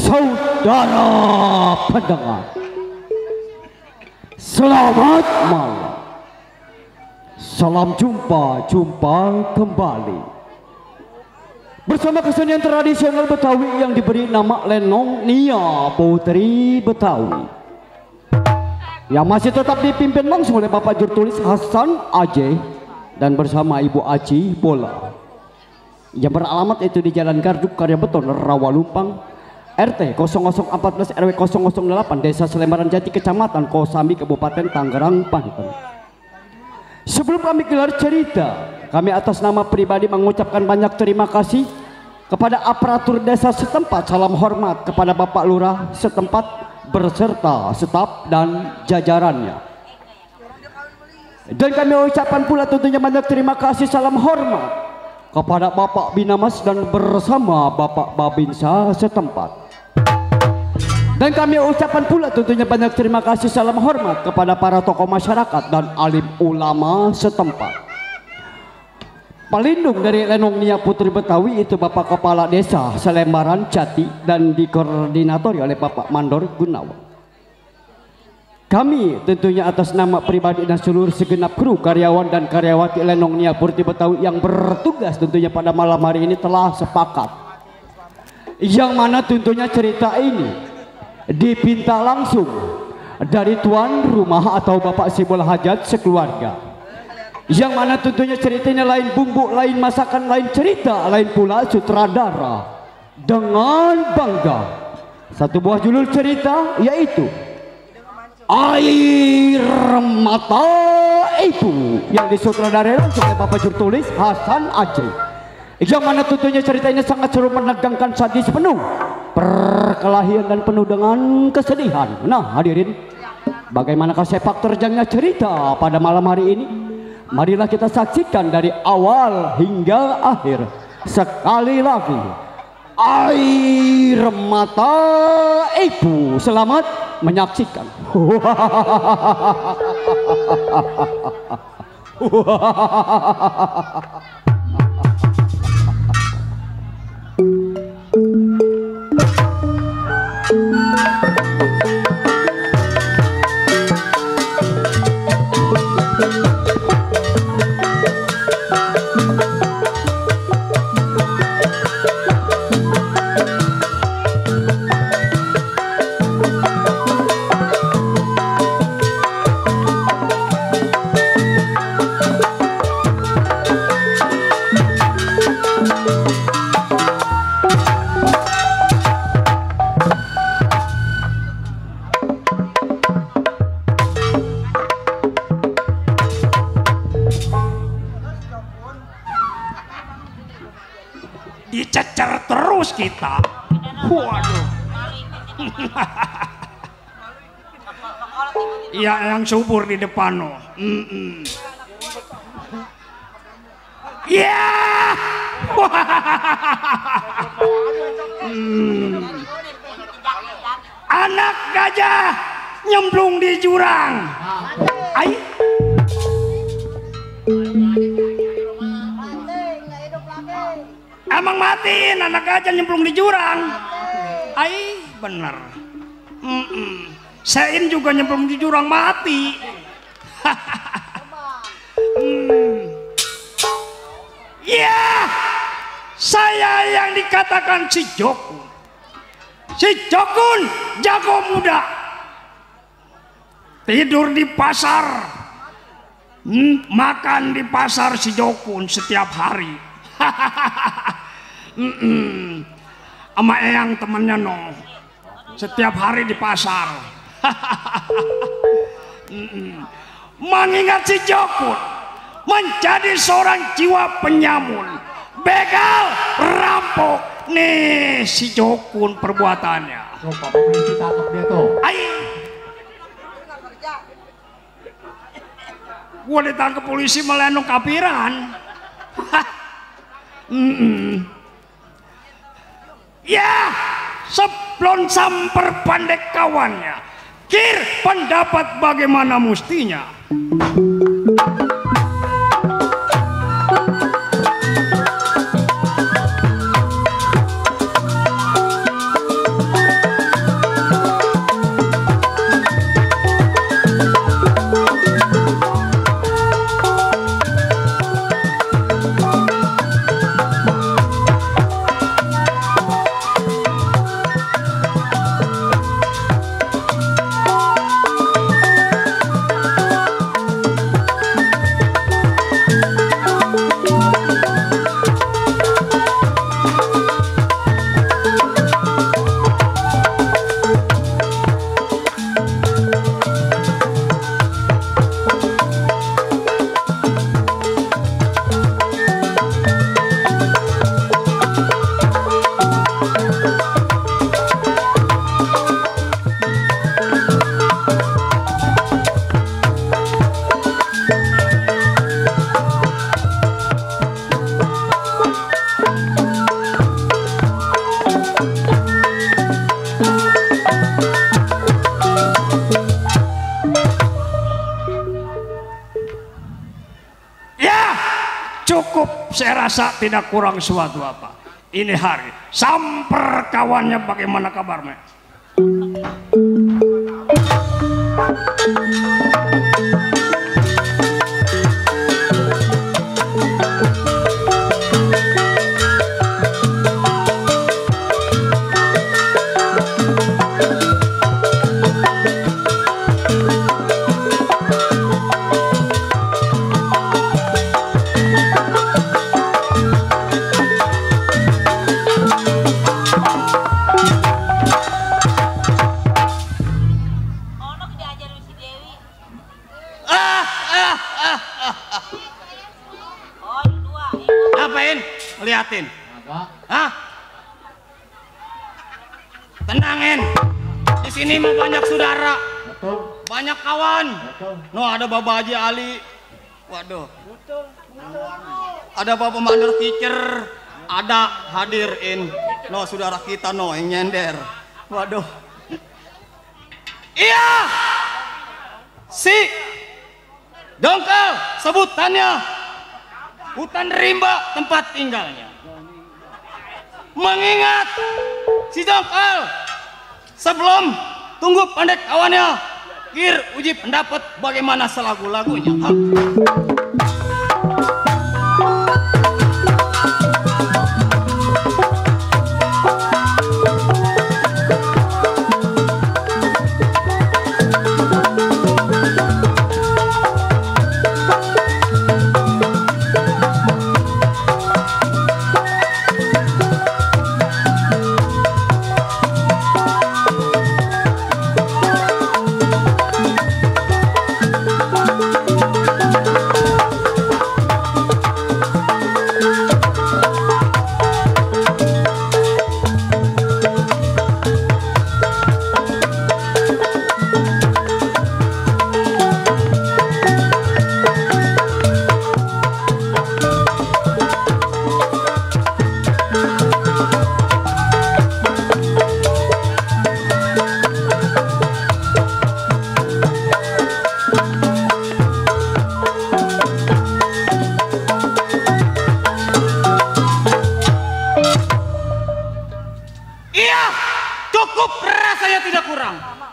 Saudara pendengar, selamat malam. Salam jumpa kembali bersama kesenian tradisional Betawi yang diberi nama Lenong Nia Putri Betawi, yang masih tetap dipimpin langsung oleh Bapak Jurtulis Hasan Aceh dan bersama Ibu Aci Bola, yang beralamat itu di Jalan Garduk Karya Beton, Rawalumpang, RT 0014 RW 008, Desa Selembaran Jati, Kecamatan Kosambi, Kabupaten Tangerang, Banten. Sebelum kami gelar cerita, kami atas nama pribadi mengucapkan banyak terima kasih kepada aparatur desa setempat. Salam hormat kepada Bapak Lurah setempat berserta staf dan jajarannya. Dan kami ucapkan pula tentunya banyak terima kasih, salam hormat kepada Bapak Binamas dan bersama Bapak Babinsa setempat. Dan kami ucapkan pula tentunya banyak terima kasih, salam hormat kepada para tokoh masyarakat dan alim ulama setempat. Pelindung dari Lenong Nia Putri Betawi itu Bapak Kepala Desa Selembaran Jati dan dikoordinatori oleh Bapak Mandor Gunawan. Kami tentunya atas nama pribadi dan seluruh segenap kru, karyawan dan karyawati Lenong Nia Putri Betawi yang bertugas tentunya pada malam hari ini telah sepakat, yang mana tentunya cerita ini dipinta langsung dari tuan rumah atau Bapak Sibul Hajat sekeluarga, yang mana tentunya ceritanya lain bumbu, lain masakan, lain cerita, lain pula sutradara dengan bangga satu buah judul cerita, yaitu Air Mata Ibu, yang disutradarai langsung oleh Bapak Jurtulis Hasan Aceh, yang mana tentunya ceritanya sangat seru, menegangkan, sadis, penuh perkelahian dan penuh dengan kesedihan. Nah hadirin, bagaimanakah sepak terjangnya cerita pada malam hari ini? Marilah kita saksikan dari awal hingga akhir. Sekali lagi, Air Mata Ibu. Selamat menyaksikan. Dicecer terus kita. Waduh. Iya, yang subur di depan no. Iya. Anak gajah nyemplung di jurang. Ai. Emang matiin anak gajah nyemplung di jurang. Ai, bener. Sein juga nyemplung di jurang mati. Ya, saya yang dikatakan si Jokun. Si Jokun jago muda. Tidur di pasar, makan di pasar si Jokun setiap hari. Sama eyang temennya no, setiap hari di pasar. Mengingat si Jokun menjadi seorang jiwa penyamun, begal, rampok. Nih si Jokun perbuatannya. Coba polisi tangkap dia tuh. Gua ditangkap polisi melenung kapiran. Ya, sebelum samper pandek kawannya, kir pendapat bagaimana mustinya. cukup, saya rasa tidak kurang suatu apa. Ini hari samper kawannya, bagaimana kabarnya? Ngapain? Liatin. Hah? Tenangin. Di sini mah banyak saudara. Betul. Banyak kawan. Betul. No, ada Bapak Haji Ali. Waduh. Betul. Ada Bapak Mandor Kicer. Ada hadirin. No, saudara kita no yang nyender. Waduh. Iya. Si Dongkel sebutannya. Hutan rimba tempat tinggalnya. Mengingat si Dongkel sebelum tunggu pendek kawannya, kir uji pendapat bagaimana selagu-lagunya.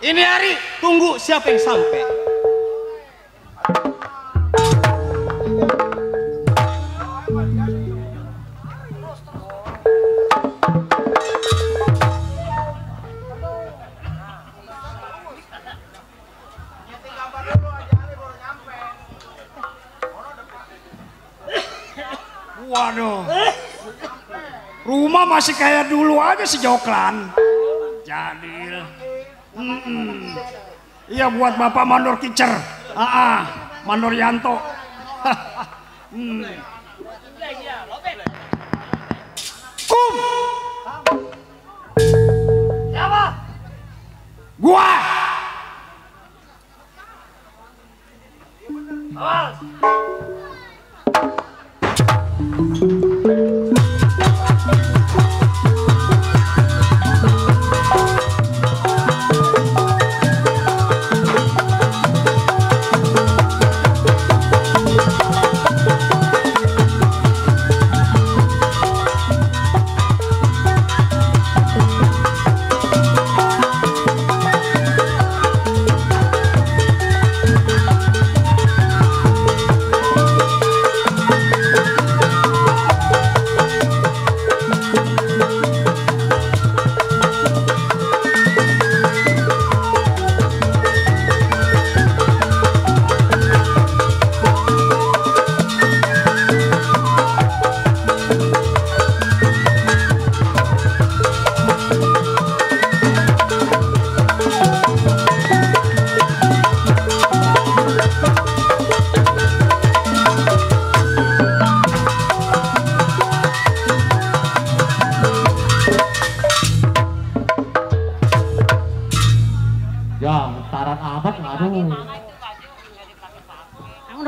Ini hari tunggu siapa yang sampai. Waduh, rumah masih kayak dulu aja si Joklan. Jadil. Iya buat Bapak Mandor Kicer, Mandor Yanto. Kum, siapa? Gua. Awas.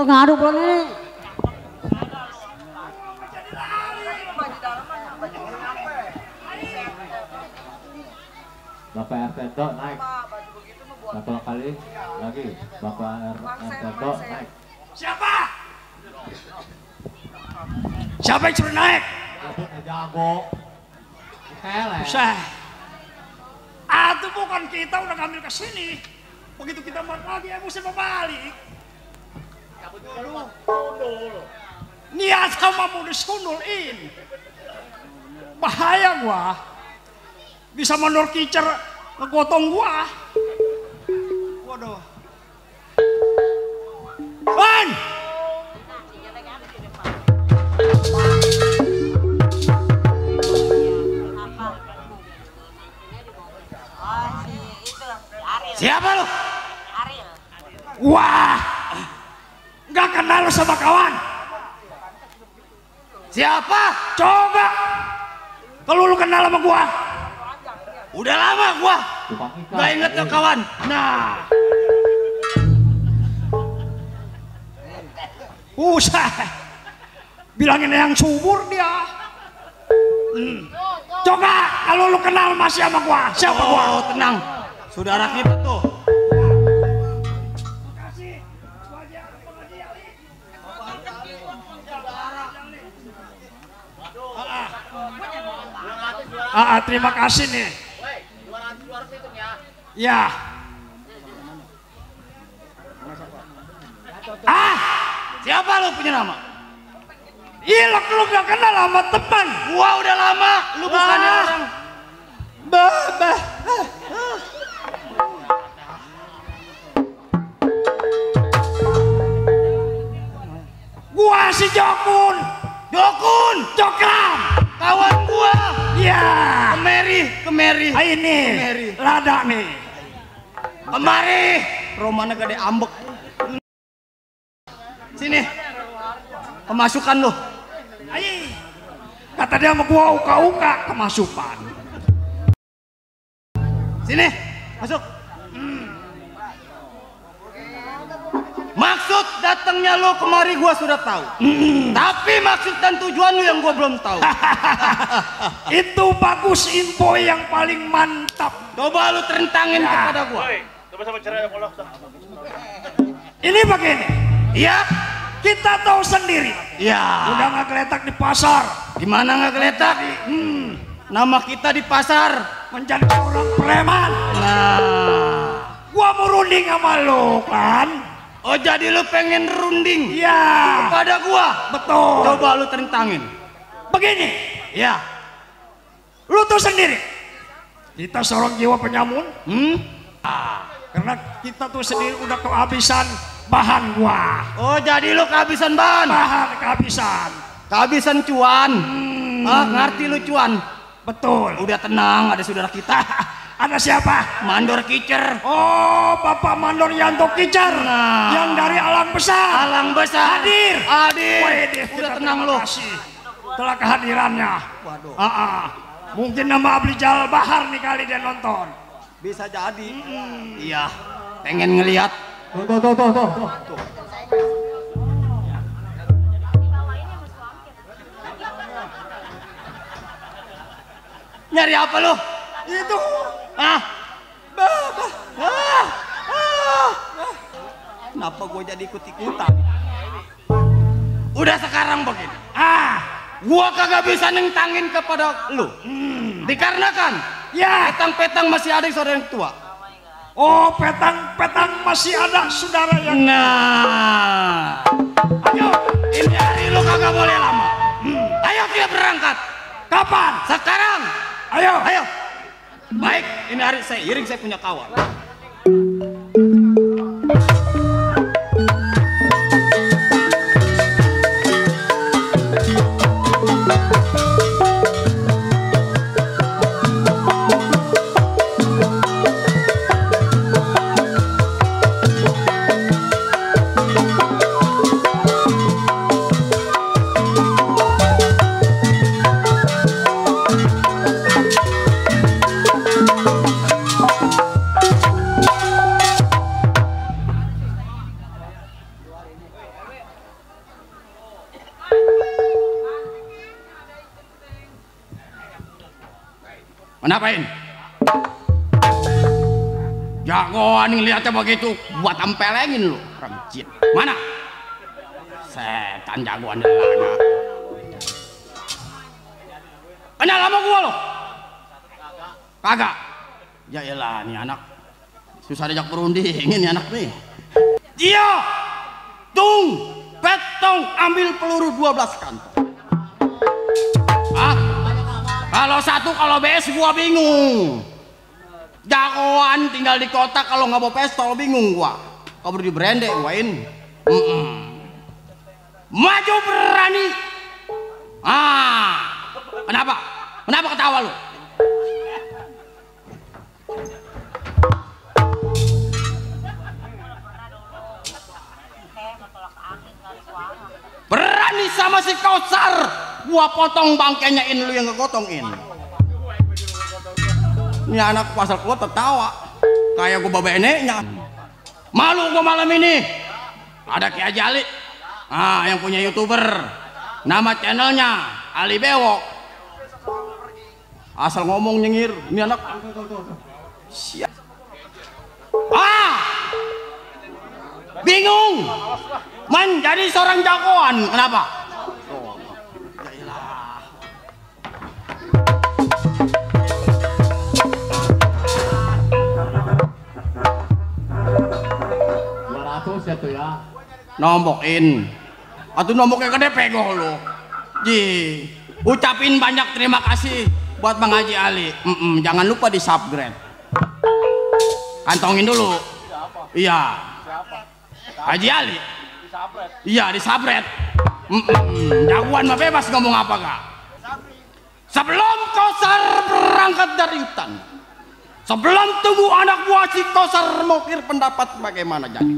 Ngadu pulang ini. Bapak RT naik. Satu kali lagi. Bapak RT naik. Siapa? Siapa yang suruh naik? Jago. Kele. Usah. Itu bukan kita udah ngambil ke sini. Begitu kita balik lagi, mesti balik. Niat sama mau disunulin. Bahaya gua. Bisa mandor kicer ngegotong gua. Waduh. Ban! Siapa lu? Wah, nggak kenal lu sama kawan. Siapa? Coba, kalau lu kenal sama gua. Udah lama gua nggak inget ke kawan. Nah, usah bilangin yang subur dia. Coba kalau lu kenal masih sama gua, siapa gua? Oh, tenang. Saudara kita tuh. Terima kasih nih. Ya. Siapa lu punya nama? Ilok lu gak kenal sama teman. Gua udah lama, lu bukannya orang. Gua si Jokun. Jokram, kawan gua. Ya. Kemeri. Ini Kemeri. lada nih. Kemari. Romana gede ambek. Sini. Kemasukan lu. Ayo. Kata dia sama gua uka-uka kemasukan. Sini, masuk. Maksud datangnya lo kemari gua sudah tahu. Tapi maksud dan tujuan lu yang gua belum tahu. Itu bagus, info yang paling mantap. Coba lu terentangin kepada gua. Ini begini. Iya? Kita tahu sendiri. Iya. Udah nggak geletak di pasar. Gimana nggak geletak? Nama kita di pasar Menjadi orang preman. Nah, Gua mau runding sama lo kan. oh jadi lu pengen runding Iya. kepada gua? Betul. Coba lu terentangin. Begini. Ya. Lu tuh sendiri. Kita seorang jiwa penyamun. Karena kita tuh sendiri udah kehabisan bahan gua. Oh jadi lu kehabisan bahan? Bahan kehabisan. Kehabisan cuan. Ngerti lu cuan? Betul. Udah tenang, ada saudara kita. Ada siapa? Mandor kicer. Oh, Bapak Mandor Yanto Kicer. Yang dari Alang Besar. Alang Besar. Hadir. Hadir. Udah tenang lu. Telah kehadirannya. Waduh. Mungkin nama Ablijal Bahar nih kali dia nonton. Bisa jadi. Iya. Pengen ngelihat. Tuh. Nyari apa lu? Itu. Kenapa gue jadi ikut-ikutan? Udah sekarang begini. Gua kagak bisa nentangin kepada lu. Dikarenakan Ya. petang-petang masih ada saudara yang tua. Oh, petang-petang masih ada saudara yang. Nah, ayo, ini hari lu kagak boleh lama. Ayo kita berangkat. Kapan? Sekarang. Ayo. Baik, ini hari saya iring, saya punya kawan. Ngapain? Jagoan nih lihatnya begitu, buat tempelengin lu, orang jin. Mana? Setan jagoan delana. Kenal sama gua lo? Kagak. Ya elah nih anak. Susah diajak berunding ini anak nih. Dia tung petong ambil peluru 12 kantong. Ah, kalau satu kalau BS gua bingung. Jagoan tinggal di kota kalau nggak bawa pistol bingung gua. Kau berdiri berendek guain. Maju berani. Kenapa? Kenapa ketawa lu? Berani sama si Kausar, gua potong bangkainya lu yang ngegotongin. Ini anak pasal gua tertawa, kayak gua babeneknya. Malu gua malam ini. Ada Ki Haji Ali, yang punya YouTuber, nama channelnya Ali Bewok. Asal ngomong nyengir, ini anak. Siap. Bingung menjadi seorang jagoan. Kenapa? Ya tuh ya. Nombokin. Atau nomboknya gede pegoh lo. Ucapin banyak terima kasih buat Bang Haji Ali. Jangan lupa di subscribe. Kantongin dulu. Iya. Haji Ali. Iya di subscribe. Jagoan mah bebas ngomong apa gak. Sebelum Kausar berangkat dari hutan, sebelum tunggu anak buah si Kausar mokir pendapat bagaimana jadi.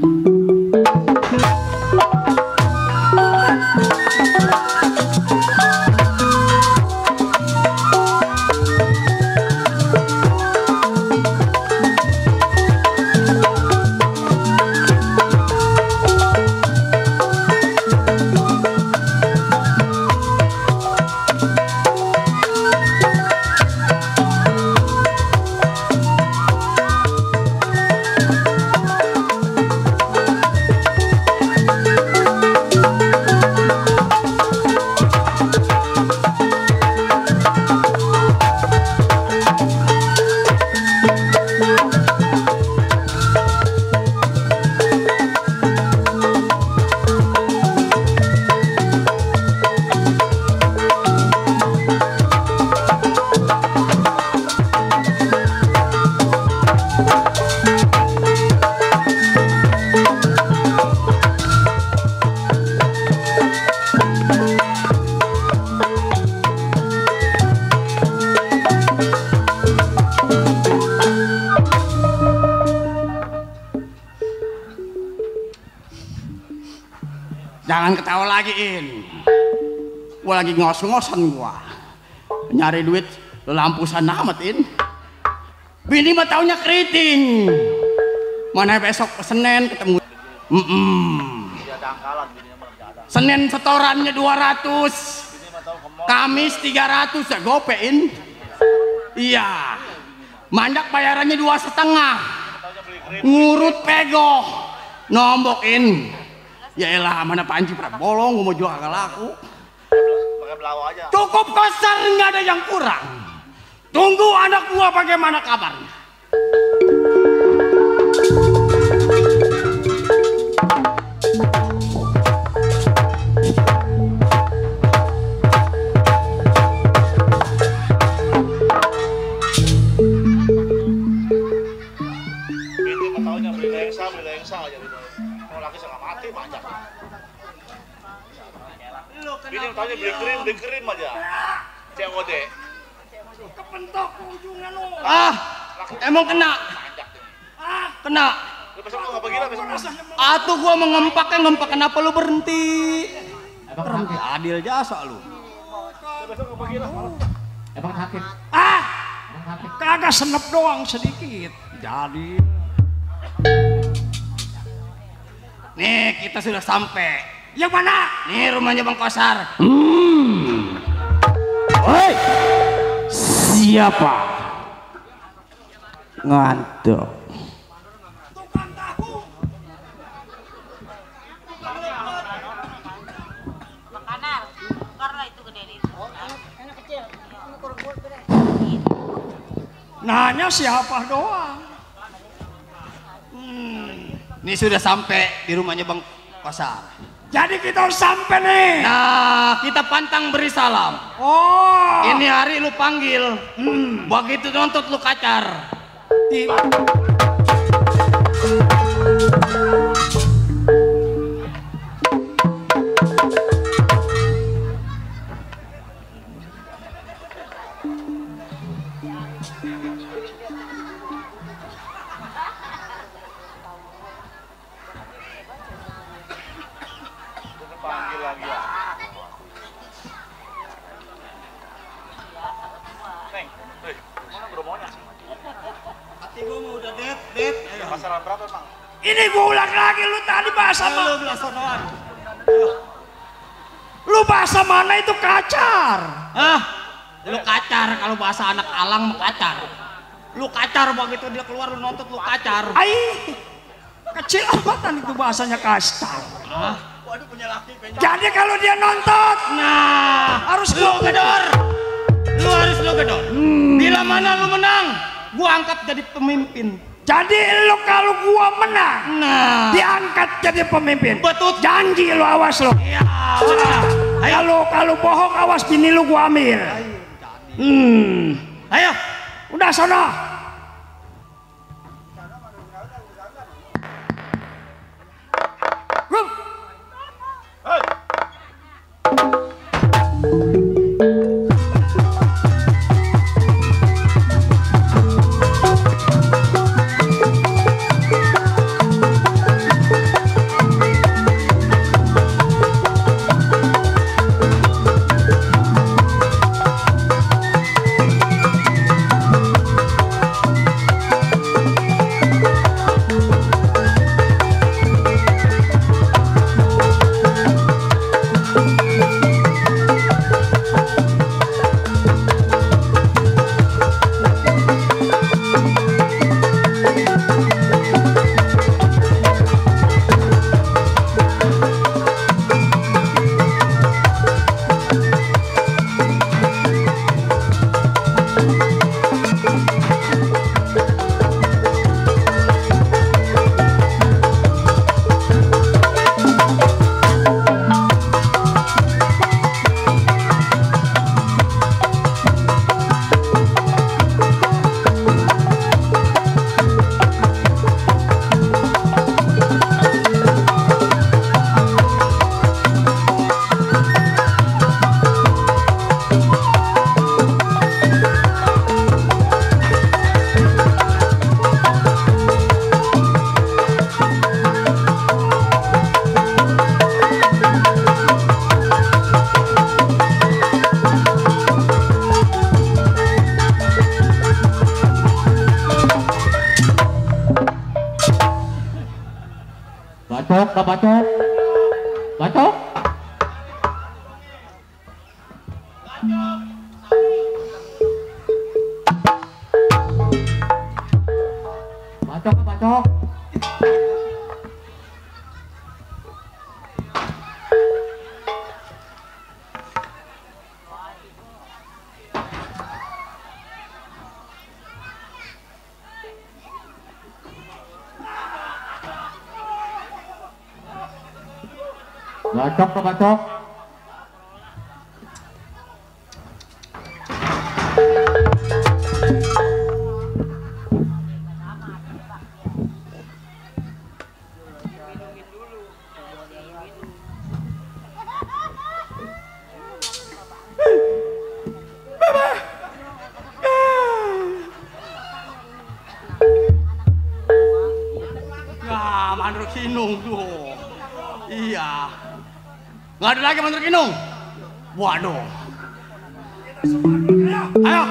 Jangan ketawa lagi, In. Gua lagi ngos-ngosan gua. Nyari duit lampusan amat, In. Bini mah taunya keriting. Mana besok Senin ketemu. Senin setorannya 200. Kamis 300 ya gopein. Iya. Mandak bayarannya 2,5. Ngurut pegoh. Nombokin. Ya elah, mana Panji pernah bolong, mau jual kagak laku. Cukup Kausar, nggak ada yang kurang. Tunggu anak gua bagaimana kabarnya. Ini tahunya beli lensa aja gitu. Mau laki setengah mati banyak. Ini tahunya beli krim aja. COD. Kepentok ujungnya lo. Emang kena. Kena. Besok lu nggak pergi lah besok. Atuh gua ngempak kenapa lu berhenti? Berhenti adil jasa lu. Besok nggak pergi lah. Emang sakit. Kagak senep doang sedikit. Jadi Nih kita sudah sampai. yang mana? Nih rumahnya Bang Kausar. Hei, siapa? Ngantuk. Tukang tahu. Makanan, karena itu gede itu. Enak kecil. Nanya siapa doang. Ini sudah sampai di rumahnya Bang Pasar. Jadi kita harus sampai nih. Nah, kita pantang beri salam. Oh. Ini hari lu panggil. Begitu nuntut lu kacar. Panggil lagi ya. Neng, mana bromonya sih? Hati gua mau udah dead. Pasaran berapa bang? Ini gue ulang lagi, lu tadi bahasa Lu mana? belas sonoan. Lu bahasa mana itu kacar? Ah, lu kacar kalau bahasa anak alang mah kacar. Lu kacar begitu dia keluar lu nuntut lu kacar. Ai, kecil amatan itu bahasanya kasar. Waduh punya laki banyak. Jadi kalau dia nonton, Nah, harus lu gedor. Lu harus lu gedor. Bila mana lu menang, gua angkat jadi pemimpin. jadi lu kalau gua menang, Nah, diangkat jadi pemimpin. betul. Janji lu, awas lu. Ya, udah. Ayo, Kalau bohong, awas bini lu gua ambil. ayo. Udah sono. Gum. Bacok. Bacok. Bacok. Bacok. Nah, Mandor Kinung tuh. Iya. Nggak ada lagi Mandor Kinung. Waduh. Ayo.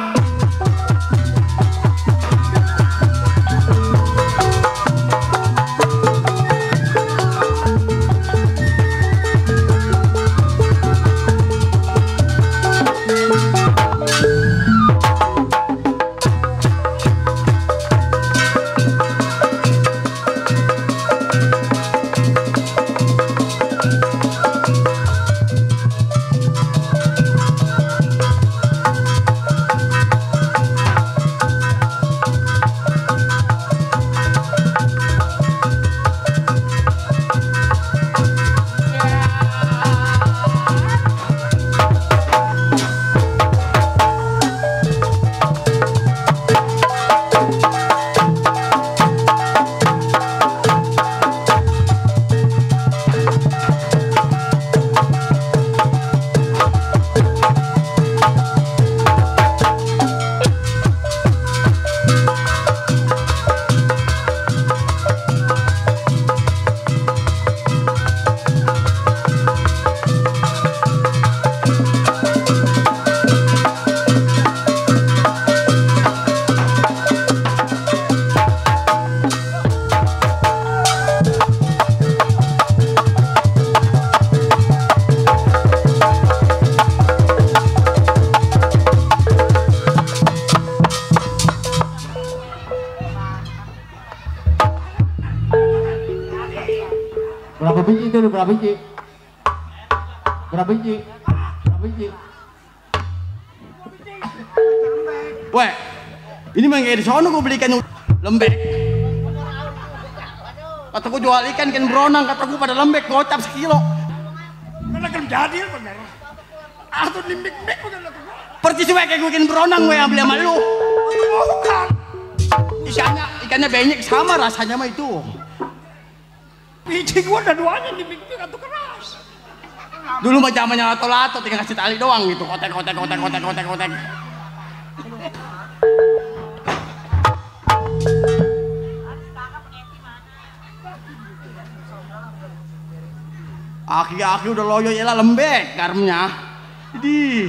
itu berapa biji? Berapa biji? Berapa biji? Weh, ini mah kayak di sono gue beli ikan lembek. Kata gue jual ikan beronang, kata gue pada lembek gocap sekilo. Karena kan jadi bener. Atau limbik-limbik bukan kata gue. Percis weh kayak gue ikan beronang weh yang beli sama lu. Bukan. Ikannya banyak sama rasanya mah itu. Biji gue ada duanya limbik-limbik atau keras. Dulu mah zamannya lato-lato tinggal kasih tali doang gitu, kotek. Aki-aki udah loyo ya lah lembek garamnya. Jadi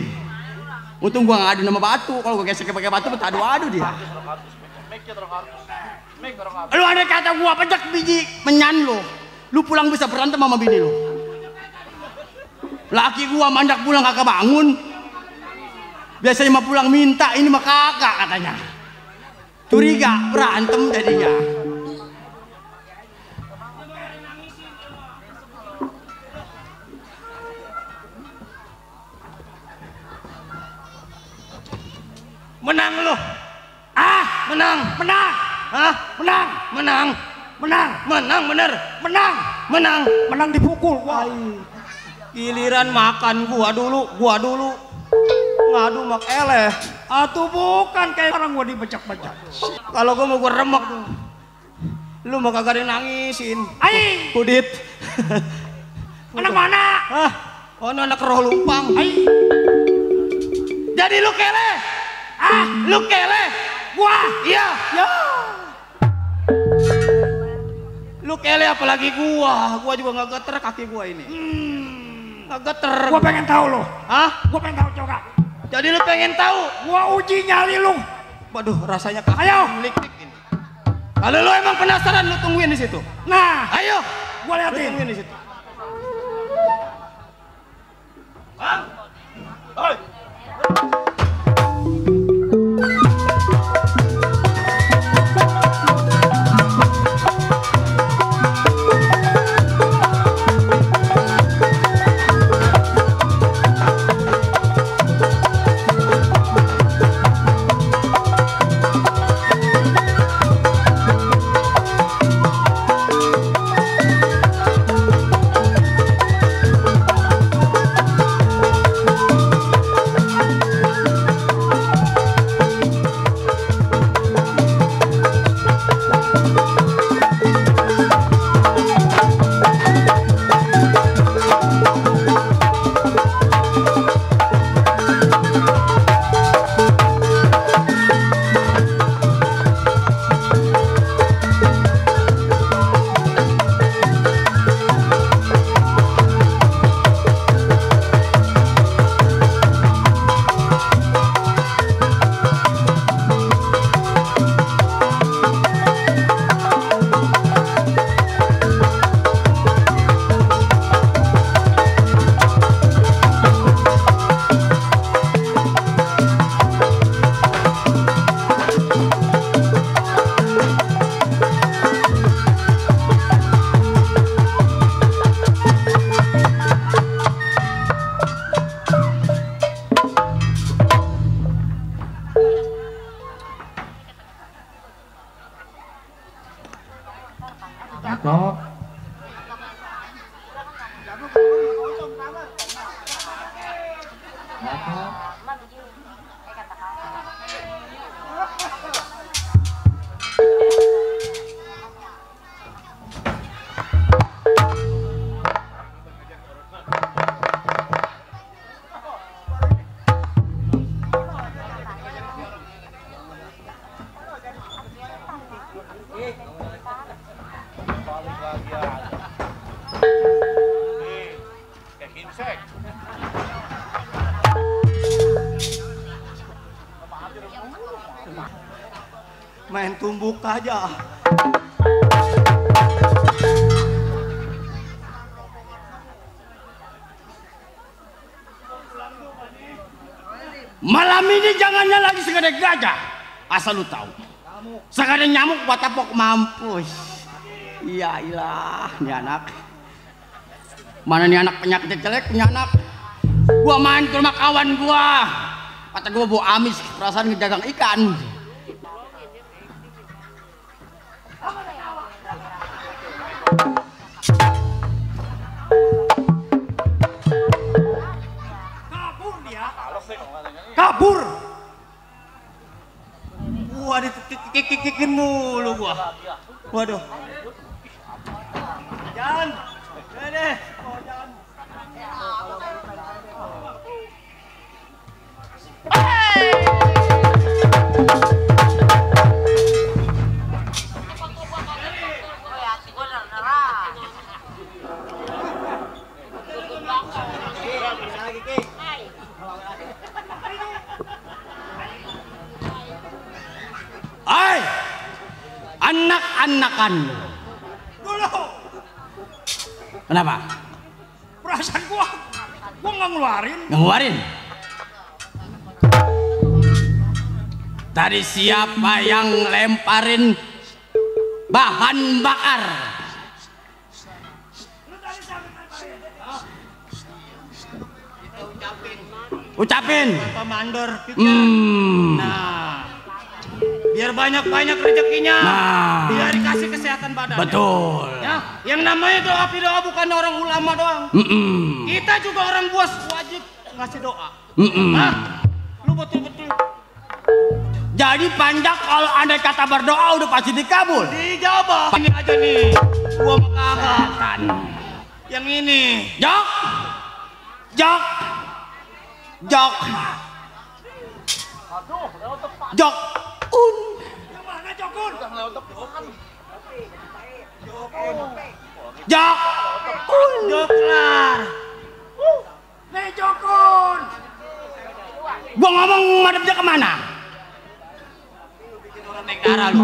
untung gua nggak adu nama batu, kalau gua gesek pakai batu adu dia. Lu ada kata gua pejak biji menyan lu pulang bisa berantem sama bini lu. Laki gua mandak pulang kakak bangun. Biasanya mah pulang minta, ini mah kakak katanya. Curiga berantem jadinya. Menang lu. Menang. Bener. Menang dipukul gua. Giliran makan gua dulu. Ngadu mak eleh. Atau bukan kayak orang gua dibecak-becak. Kalau gua mau gua remek lu mau kagak ada yang nangisin. Ai, Kudit. anak mana? Oh, anak roh lumpang. Ai, Jadi lu kele. Lu kele. gua. Iya. Ya. Lu kele apalagi gua juga nggak geter kaki gua ini. Nggak geter. Gua pengen tahu lo. Gua pengen tahu coba. Jadi lu pengen tahu? Gua uji nyali lu. Waduh, rasanya kaki. Ayo. Lik-lik ini. Kalau lu emang penasaran, lu tungguin di situ. Nah, Ayo, gua lu liatin. tungguin di situ. Satu. Kayak ginseng. Main tumbuk aja. Malam ini jangannya lagi segede gajah. Asal lu tahu. Segede nyamuk buat tapok mampus. Iya ilah, ini anak. Mana nih anak penyakit jelek punya anak. Gua main ke rumah kawan gua. Kata gua bau amis, perasaan ngejagang ikan. Kabur dia. Kabur. Wah, dikikin mulu gua. Waduh. Jangan. Deh. Hai, anak-anakan. Dulu. Kenapa? Perasaan gua nggak ngeluarin. Ngeluarin. Tadi siapa yang lemparin bahan bakar? Ucapin. Pak Mandor pikir. Nah, biar banyak-banyak rezekinya. Nah, biar dikasih kesehatan badan. Betul. Ya, yang namanya doa bukan orang ulama doang. Kita juga orang buas wajib ngasih doa. Nah, lu betul-betul. Jadi panjang kalau andai kata berdoa udah pasti dikabul. Dijawab. Ini aja nih. Gua mengagakkan. Yang ini. Jok. Jok. Jok. Jok. Yang mana Jokun? Jok. Joklah. Nih Jokun. Gua ngomong madep dia kemana? Naik darah lu.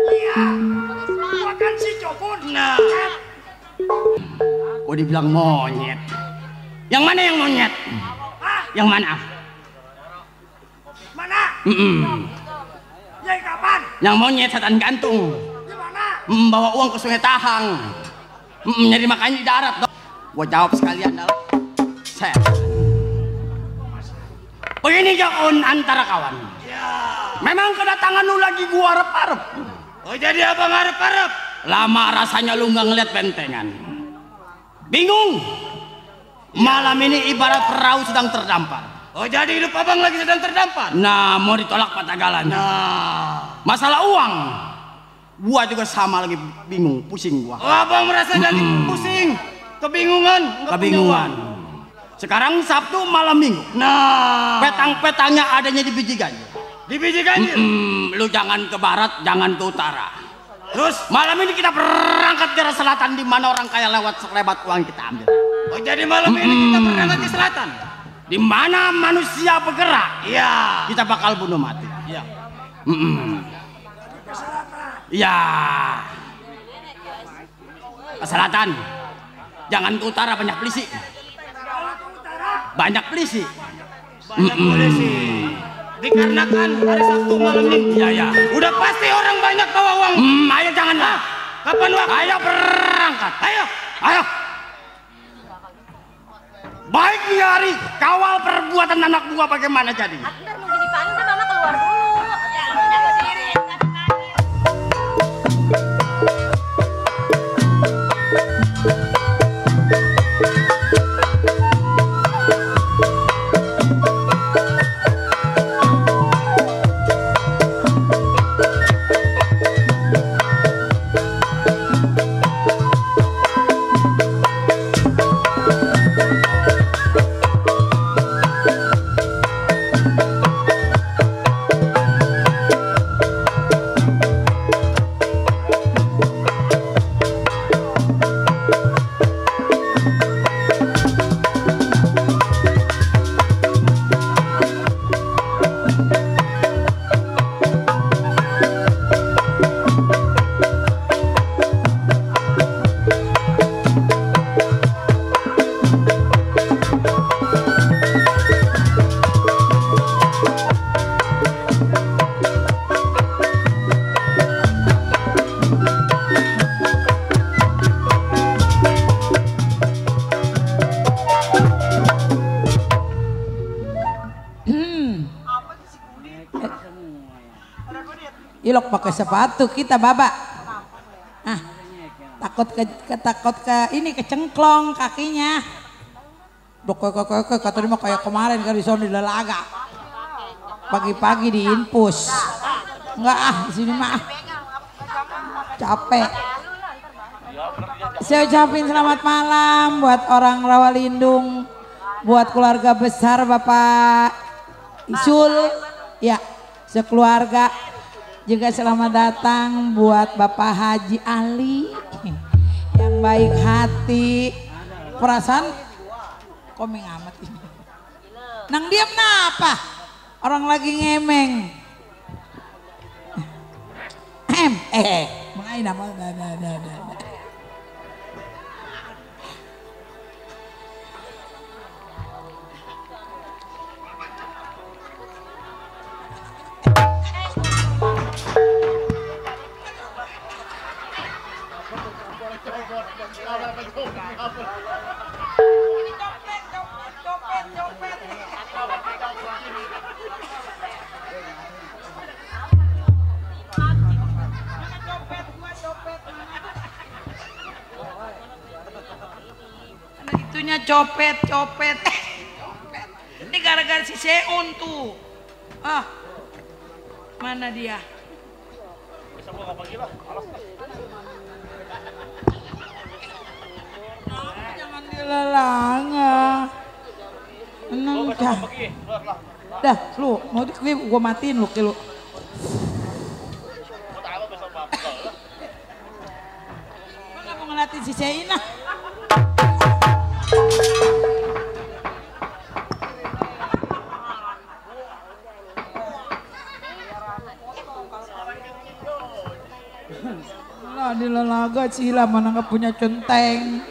Iya. Gua kan si Jokun. Nah. Gua dibilang monyet. Yang mana yang monyet? Hah? Yang mana? Mana? Yai kapan? Yang monyet setan gantung. Di mana? Bawa uang ke Sungai Tahang. Nyari makannya di darat. Gua jawab sekalian dah. Set. Begini Jokun antara kawan. Memang kedatangan lu lagi gua harap-harap. Oh jadi abang harap-harap? Lama rasanya lu nggak ngeliat bentengan. Bingung. Malam ini ibarat perahu sedang terdampar. Oh jadi hidup abang lagi sedang terdampar? Nah mau ditolak patagalanya. Nah masalah uang. Gua juga sama lagi bingung, pusing gua. Oh abang merasa jadi pusing, kebingungan. Kebingungan. Sekarang Sabtu malam Minggu. Nah petang-petangnya adanya di biji ganjil. Di biji ganjil? Lu jangan ke barat, jangan ke utara. Terus malam ini kita berangkat ke arah selatan di mana orang kaya lewat uang kita ambil. Oh jadi malam ini kita berangkat ke selatan? Di mana manusia bergerak? Iya. Kita bakal bunuh mati. Iya. Iya. Ke selatan. Jangan ke utara, banyak polisi. Banyak polisi. Banyak polisi. Dikarenakan hari Sabtu malam Minggu. Iya, ya. Udah pasti orang banyak bawa uang. Ayo jangan lah. Kapan waktu? Ayo berangkat. Ayo. Ayo. Baik nih hari, kawal perbuatan anak buah bagaimana jadi? Ntar nunggu dipanggil kan mama keluar dulu. Jago sendiri. Ilok pakai sepatu kita baba. Ah, takut ke ini kecengklong kakinya. Dok kata dia mah kayak kemarin kan di sono di Lelaga. Pagi-pagi di infus. Enggak di sini mah. Capek. Saya ucapin selamat malam buat orang Rawalindung, buat keluarga besar Bapak Isul, ya sekeluarga. Juga selamat datang buat Bapak Haji Ali yang baik hati. Perasaan komeng amat ini. Nang diam napa? Orang lagi ngemeng. Main nama itunya copet. Ini gara-gara si Seun tuh. Ah, mana dia? Jangan dilelanga. Enang dah. Dah, lu mau gua matiin lu ke lu. Mana mau ngeliatin si Seina? Lah di Lelaga Cila mana nggak punya centeng.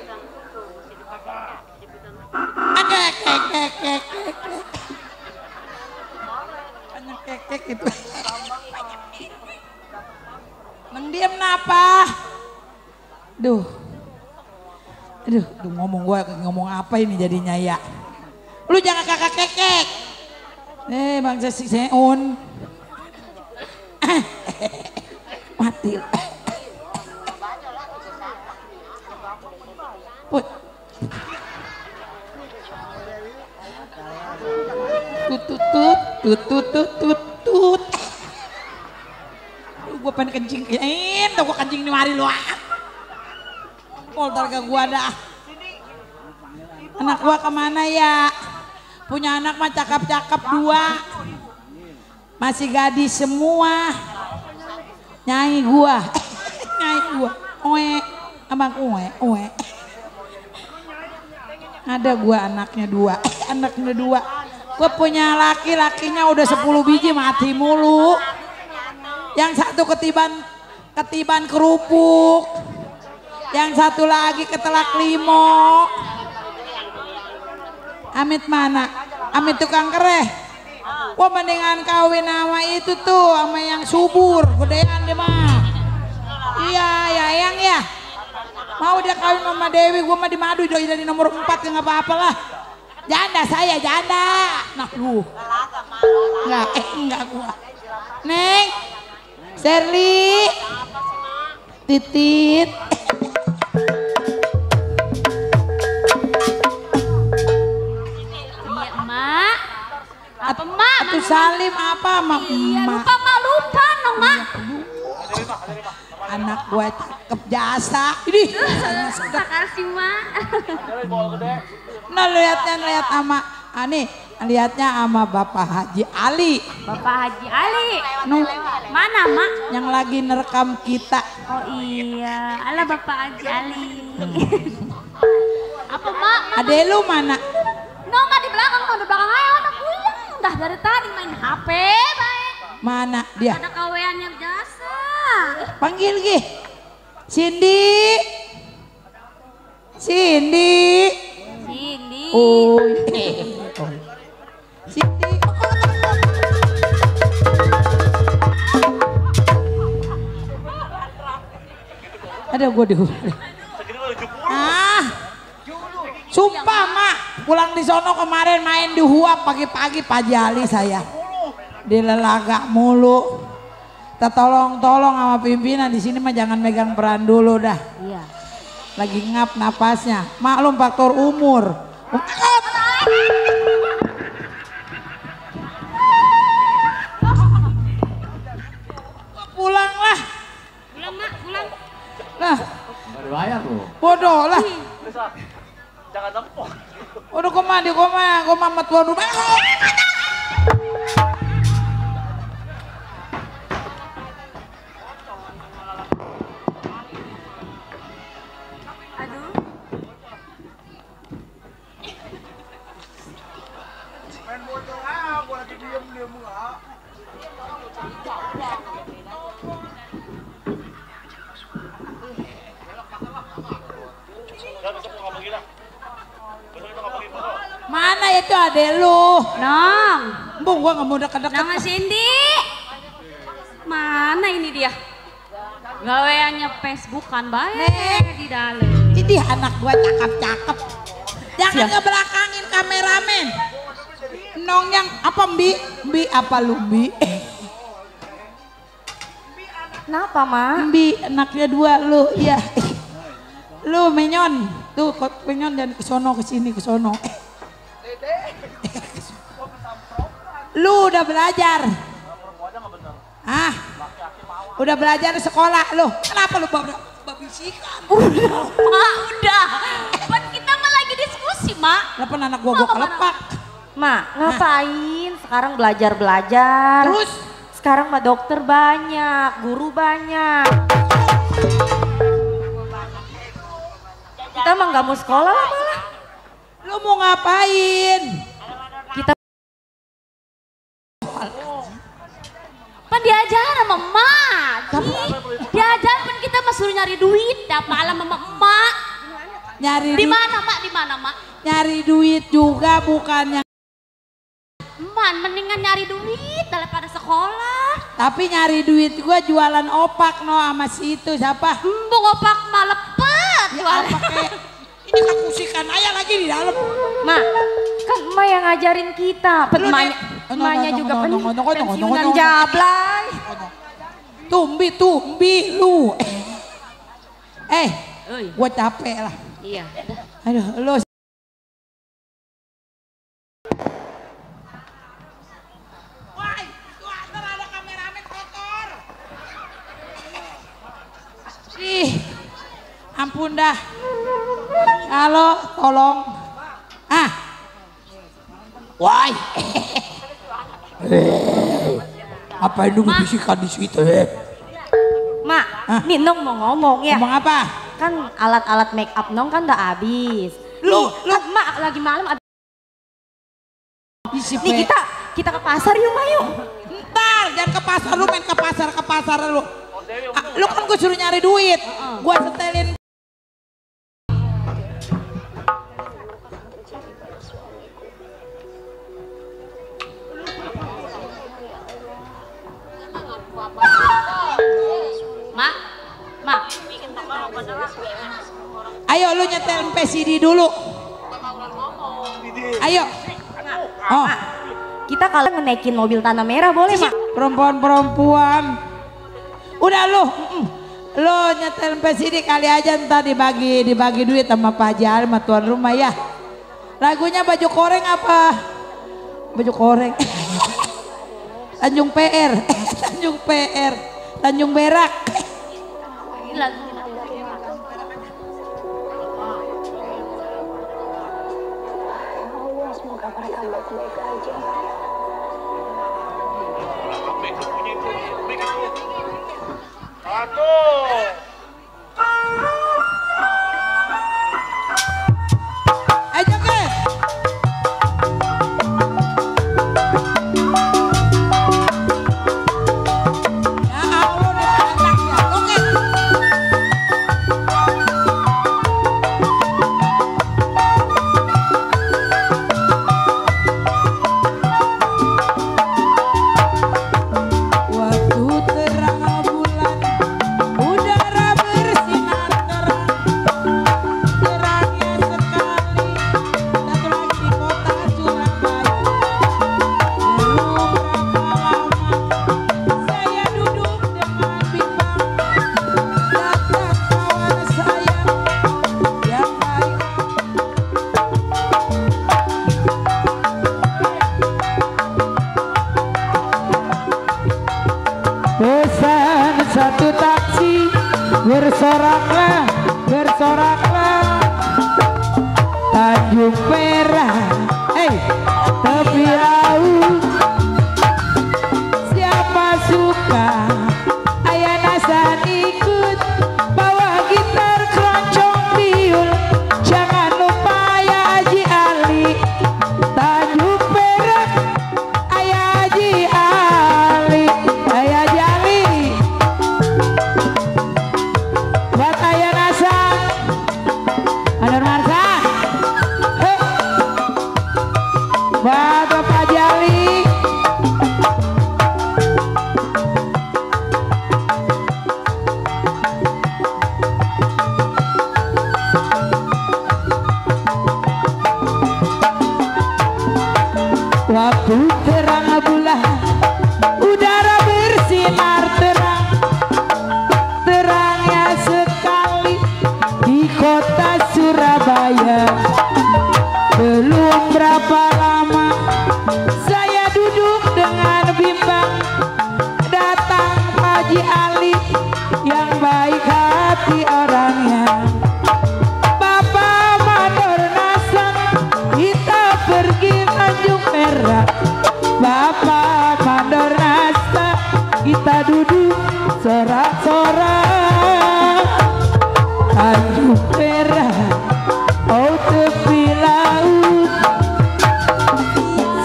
Banyak kekek itu. Nang diam napa? Aduh ngomong gue ngomong apa ini jadinya ya. Lu jangan kakak kekek. Bangsa si Seun. Mati. Put. Tut. Gue pengen kencing. Tuh gue kencing di mari lu. Poltar ke gua dah. Anak gua kemana ya? Punya anak mah cakep-cakep 2. Masih gadis semua. Nyai gua. Oe. Abang oe. Ada gua anaknya 2. Gua punya laki-lakinya udah 10 biji mati mulu. Yang satu ketiban kerupuk. Yang satu lagi ketelak limo. Amit mana? Amit tukang kereh. Wah mendingan kawin sama itu tuh sama yang subur, gedean deh mah. Iya ya Eyang ya. Mau dia kawin sama Dewi, gua mah di madu jadi nomor 4 ya nggak apa-apa lah. Janda saya janda. Nah lu. Enggak gua. Neng. Serli. Titit. Apa mak? Atuh Salim apa mak? Iya lupa dong mak. Anak gue cakep jasa. Ini. Makasih mak. Nah lihat sama lihatnya sama Bapak Haji Ali. Bapak Haji Ali. Mana mak? Yang lagi nerekam kita. Oh iya, ala Bapak Haji Ali. Apa mak? Adek lu mana? Mak di belakang aja anak gue. Dah dari tadi main HP baik. Mana dia? Ada kaweannya jasa. Panggil Gi. Cindy. Oh. Cindy. Ada gue di sumpah mak, pulang di sono kemarin main di Huap pagi-pagi Pak Jali saya di Lelaga mulu. Kita tolong sama pimpinan di sini mah jangan megang peran dulu dah. Iya. Lagi ngap napasnya. Maklum faktor umur. Pulang lah. Pulang mak, pulang. Lah, Nggak dibayar loh. bodoh lah. Jangan nempok. Udah koma mat tuan rumah. Mana itu adek lu? Nong. Bung, gua nggak mau deket-deket. Nama Cindy. Mana ini dia? Gaweannya Facebook kan baik di dalam. Ini anak gua cakep-cakep. Jangan ngebelakangin kameramen. Nong yang apa Mbi apa lu Mbi? Kenapa mak? Mbi anaknya dua lu, iya. Lu menyon, tuh menyon dan kesono kesini kesono. Lu udah belajar? Ah, udah belajar di sekolah lu. Kenapa lu babisikan? Udah. Buat kita mah lagi diskusi mak. Kenapa anak gua kelepak? Mak, ngapain? Sekarang belajar-belajar. Terus? Sekarang mah dokter banyak, guru banyak. Kita mah nggak mau sekolah lah malah. Lu mau ngapain? Kita Pan diajar sama emak. Diajar pan kita mah suruh nyari duit. Dah malam sama emak. Nyari Di duit, mana mak? Di mana mak? nyari duit juga bukannya. Man, mendingan nyari duit daripada sekolah. Tapi nyari duit gua jualan opak no sama si itu siapa? Embung opak mah lepet. Ya pakai ini kakusikan ayah lagi di dalam. Mak, kan emak yang ngajarin kita. Emaknya juga pensiunan jablay. Tumbi lu. Gua capek lah. Iya. Aduh, lu. Wah, itu ada kameramen kotor. Ampun dah. Halo, tolong. Wah. Apa ini bisikan di situ? Mak, nih Nong mau ngomong ya. Ngomong apa? Kan alat-alat make up Nong kan udah habis. Lu Kan Mak lagi malam habis. isi Nih kita ke pasar yuk Mak yuk. Ntar jangan ke pasar, lu main ke pasar lu. Lu kan gue suruh nyari duit. Gua setelin. Mak. Ayo lu nyetel MPCD dulu. Ayo. Oh, Kita kalau ngenaikin mobil tanah merah boleh Mak? perempuan. Udah lu. Lu nyetel MPCD kali aja ntar dibagi duit sama Pak Haji sama tuan rumah ya. Lagunya baju koreng apa? Baju koreng. Tanjung PR. Tanjung Berak. Aduh. Ayo ke. Ya ampun, anak ya. Oke. Waktu terang bulan, udara Buat Bapak Jali. Waktu terang bulan, udara bersinar terang, terangnya sekali di kota Surabaya. Belum berapa lama saya duduk dengan bimbang, datang Haji Ali yang baik hati orangnya. Bapak Mandor Nasang, kita pergi Tanjung Perak. Bapak Mandor Nasang, kita duduk sorak-sorak. Tanjung Perak, oh tepi laut,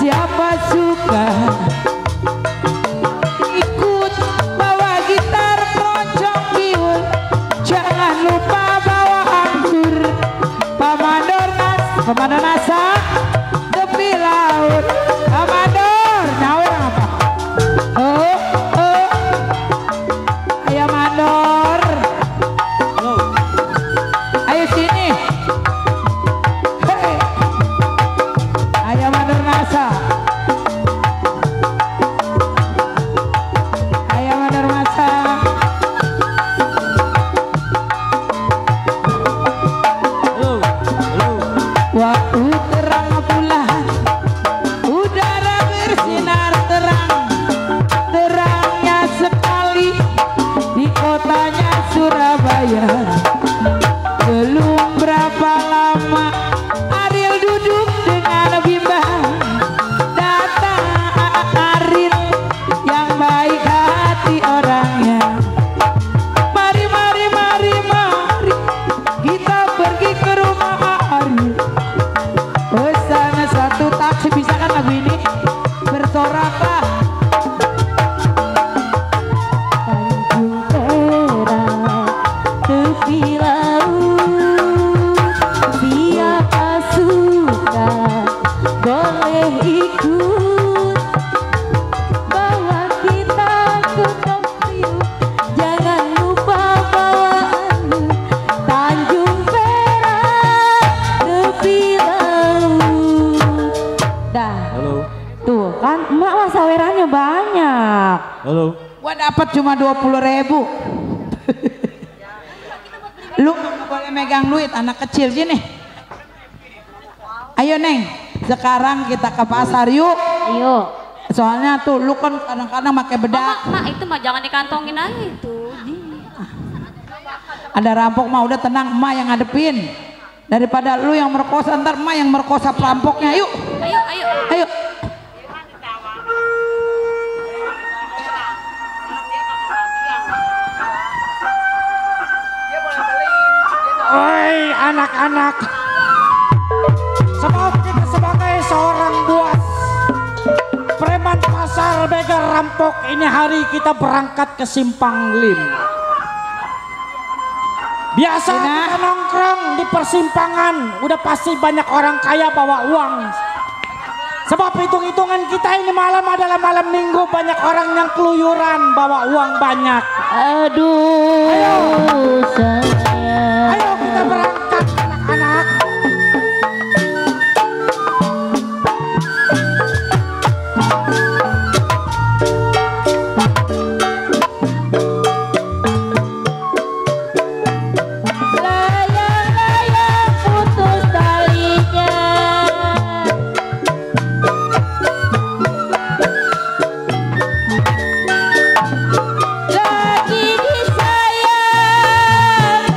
siapa suka ikut bawa gitar pocong biul, jangan lupa bawa anggur. Pamandor Nasa tepi laut. Pamandor nyawer apa? Oh ayo Mandor, ayo sini. Hey. Ayo Mandor Nasa, ayo Mandor Nasa. Waktu terang bulan, udara bersinar terang, terangnya sekali di kotanya Surabaya. Belum berapa lama Ariel duduk dengan bimbang, datang Ariel yang baik hati orangnya. Mari kita pergi ke rumah Ariel. Pesan satu taksi, bisa kan lagu ini? Bersorak lah. Tanjung Perak, tepi laut, siapa suka boleh ikut, bawa kita ke Tokyo, jangan lupa bawa anu. Tanjung Perak, tepi laut. Dah. Halo. Tuh kan emak mah sawerannya banyak. Halo. Gua dapat cuma 20.000. Lu nggak boleh megang duit, anak kecil gini. Ayo Neng, sekarang kita ke pasar yuk. Ayo. Soalnya tuh lu kan kadang-kadang pakai bedak. Mak itu mah jangan dikantongin aja itu. Ada rampok mah udah tenang, emak yang ngadepin. Daripada lu yang merkosa, ntar emak yang merkosa perampoknya. Yuk. Ayo. Woi anak-anak, sebab kita sebagai seorang buas preman pasar begal rampok, ini hari kita berangkat ke Simpang Lim. Biasa kita nongkrong di persimpangan, udah pasti banyak orang kaya bawa uang. Sebab hitung-hitungan kita ini malam adalah malam minggu, banyak orang yang keluyuran bawa uang banyak. Aduh, Ayo kita berangkat anak-anak. layang-layang putus talinya. Lagi disayang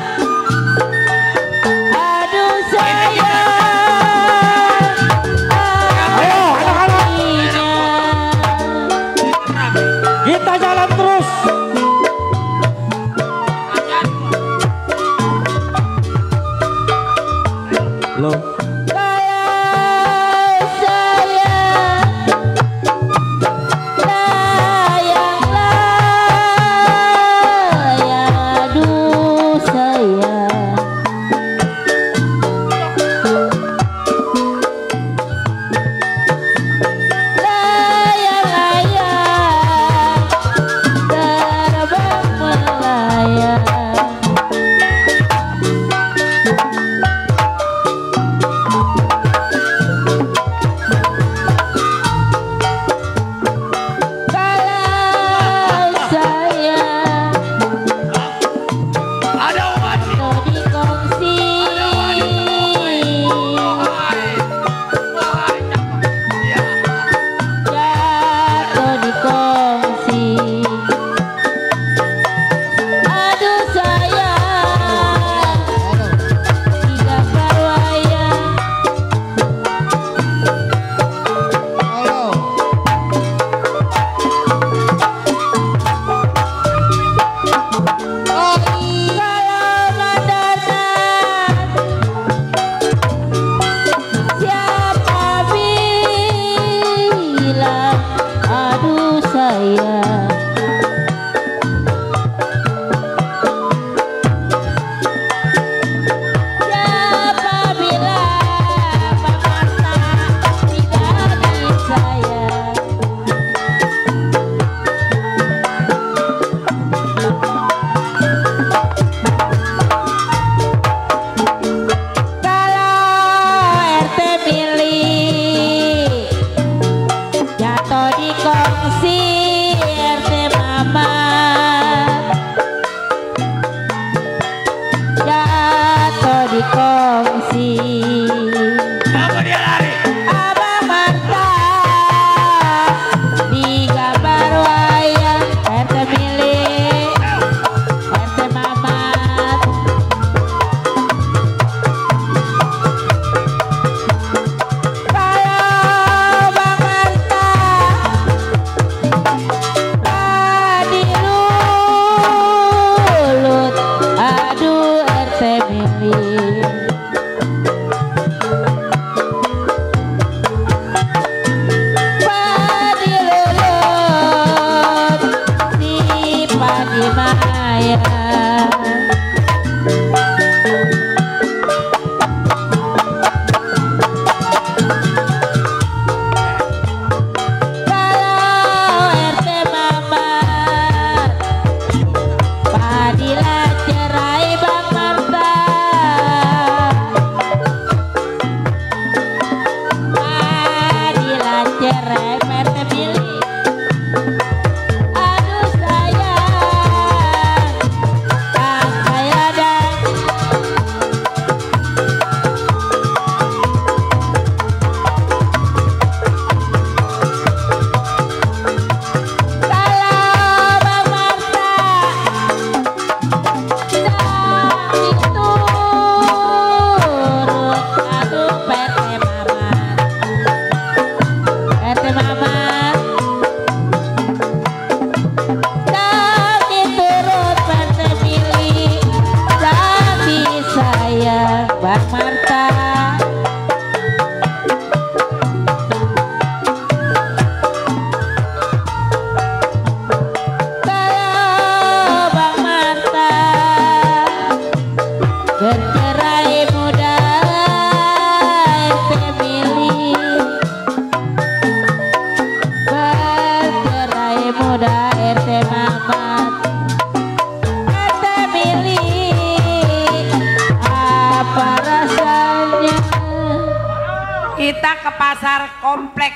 ke pasar komplek.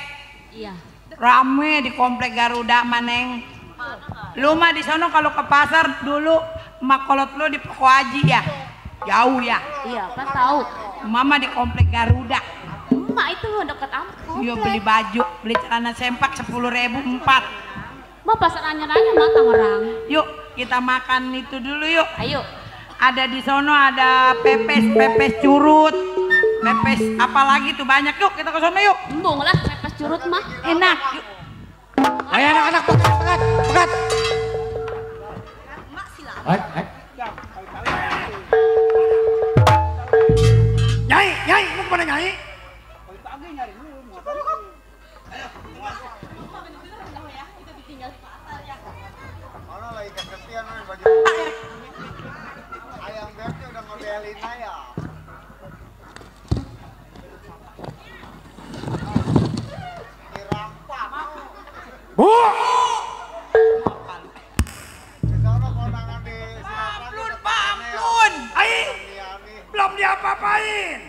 Iya. Rame di komplek Garuda Maneng. Lu mah di sono kalau ke pasar dulu makolot lu di Poko Haji ya. Jauh ya. Iya, kan tahu. Mama di komplek Garuda. Mak itu deket amat komplek. Iya beli baju, beli celana sempak 10.000 4. Mau pasar nanya-nanya mak Tangerang. Yuk kita makan itu dulu yuk. Ayo. Ada di sono ada pepes curut, pepes apalagi tuh banyak. Yuk kita ke sono yuk. Embung lah pepes curut mah. Enak. Yuk. Ayo anak-anak pekat. Nyai, mau kemana Nyai? Mana lagi kesepian baju. Ayam Berti udah ngebelin ayam. Dirampak. Bu! Di sana kondangan di Sinaprang. Ampun. Belum diapa-apain.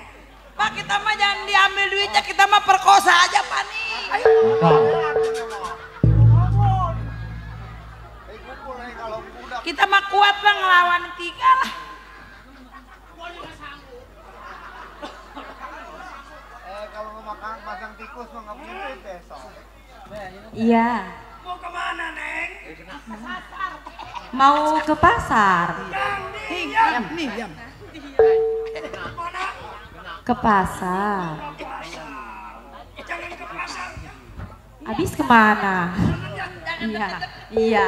Pak kita mah jangan diambil duitnya, kita mah perkosa aja Pak nih. Kita mah kuat lah ngelawan 3 lah. Kalau mau makan masang tikus mah nggak punya duit besok. Iya. Mau kemana Neng? Mau ke pasar. Diam. Ke pasar. Jangan ke pasar. Habis kemana? Iya.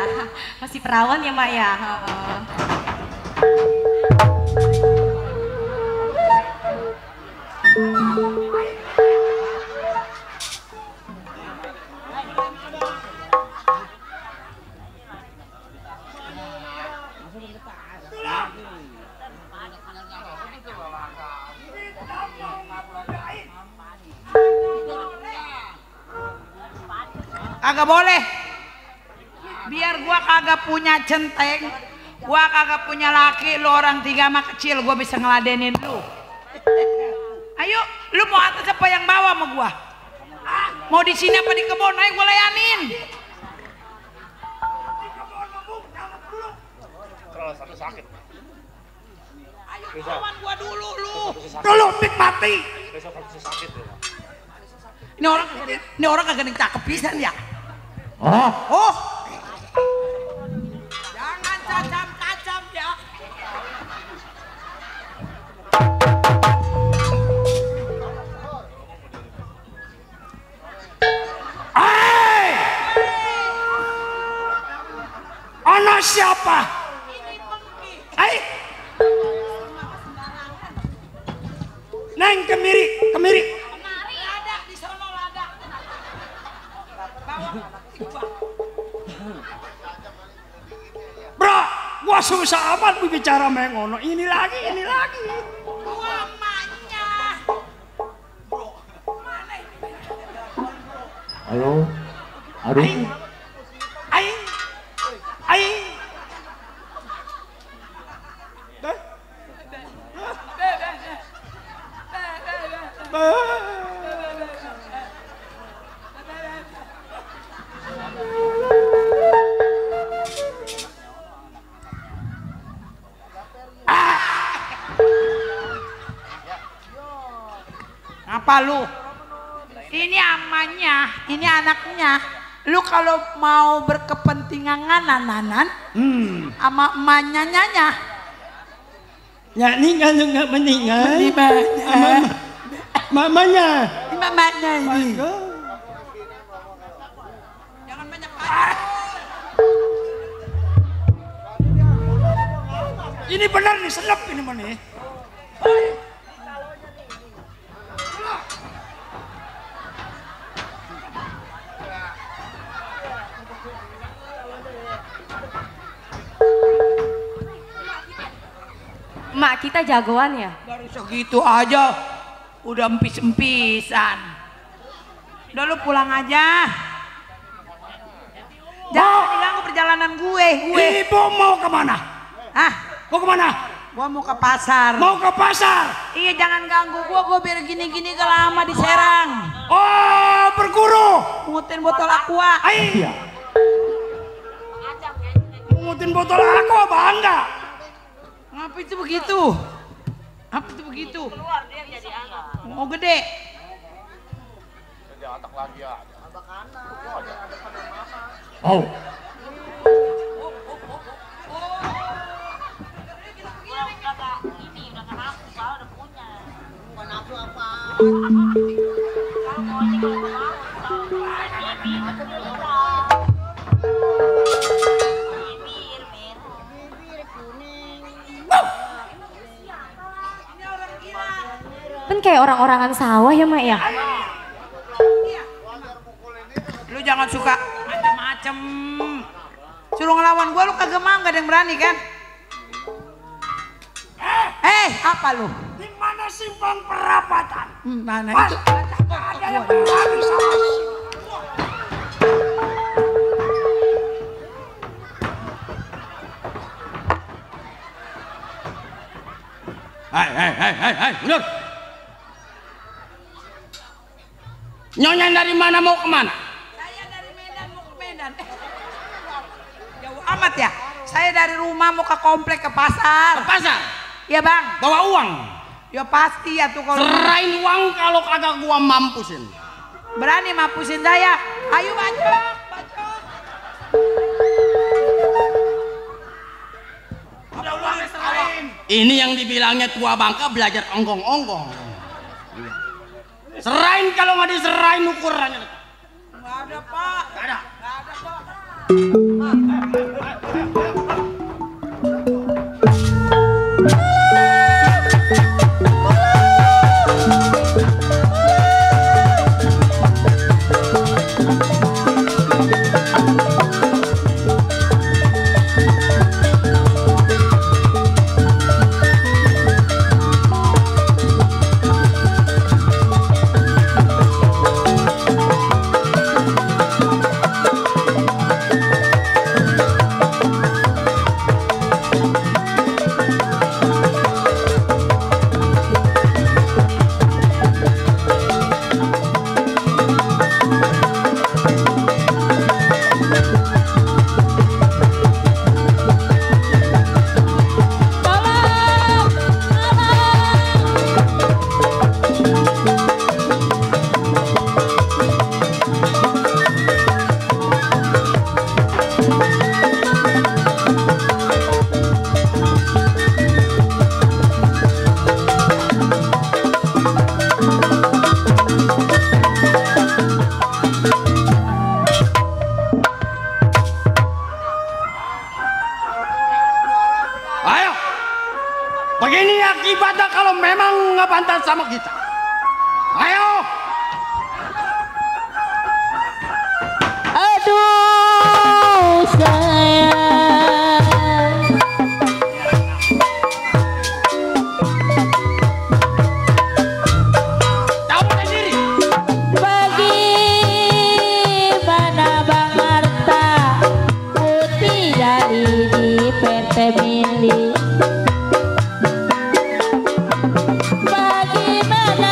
Masih perawan ya Mak ya? Kagak boleh. Biar gua kagak punya centeng, gua kagak punya laki, lu orang 3 mah kecil, gua bisa ngeladenin lu. Ayo, lu mau atas apa yang bawa sama gua? Mau di sini apa di kebun? Ayo gua layanin. Terus satu sakit. Ayo lawan gua dulu lu. Dulu nikmati. Besok satu sakit ya. Ini orang kagak cakep pisan ya. Oh. Jangan cacam-cacam ya. Anak siapa? Neng kemiri. Kemari ada di sono ada. Bro, gua susah amat bicara mengono. Ini lagi. Uang maknya. Halo. Aduh. Aing. Apa lu? Ini amannya, ini anaknya. Lu kalau mau berkepentingan nanan, sama emaknya nyanya. Ya ini kalau nggak meninggal. Mamanya. Mamanya ini. Jangan banyak Ini benar nih, selep ini mana? Mak kita jagoan ya? Baru segitu aja udah empis-empisan. Udah lu pulang aja. Jangan diganggu perjalanan gue. Ibu mau kemana? Hah? Mau kemana? Gua mau ke pasar. Mau ke pasar? Iya, jangan ganggu gua biar gini-gini gak lama di Serang. Oh, berguru. Pungutin botol aqua. Iya. Pungutin botol aqua bangga. Ngapa itu begitu? Apa itu begitu? Keluar dia jadi anak. Mau gede. Jadi atak lagi ya. Oh. Kan kayak orang-orangan sawah ya Mak ya. Lu jangan suka macem-macem. Suruh ngelawan gua lu kagak mau, gak ada yang berani kan? Apa lu? Di mana simpang perapatan? Mana itu? Ada yang berani sama si. Hai, mundur. Nyonya dari mana mau kemana? Saya dari Medan mau ke Medan. Jauh amat ya? Saya dari rumah mau ke komplek ke pasar. Ke pasar? Iya bang. Bawa uang? Ya pasti ya tuh kalau. Serain uang kalau kagak gua mampusin. Berani mampusin saya? Ayo bacok. Udah uangnya serain. Ini yang dibilangnya tua bangka belajar onggong-onggong. Serain, kalau nggak diserain ukurannya. Nggak ada pak. Nggak ada. Nggak ada pak. Begini akibatnya kalau memang nggak pantas sama kita. Ayo. Aduh sayang. Tahu sendiri. Bagaimana Bang Arta putih dari di PT Mili. Bagaimana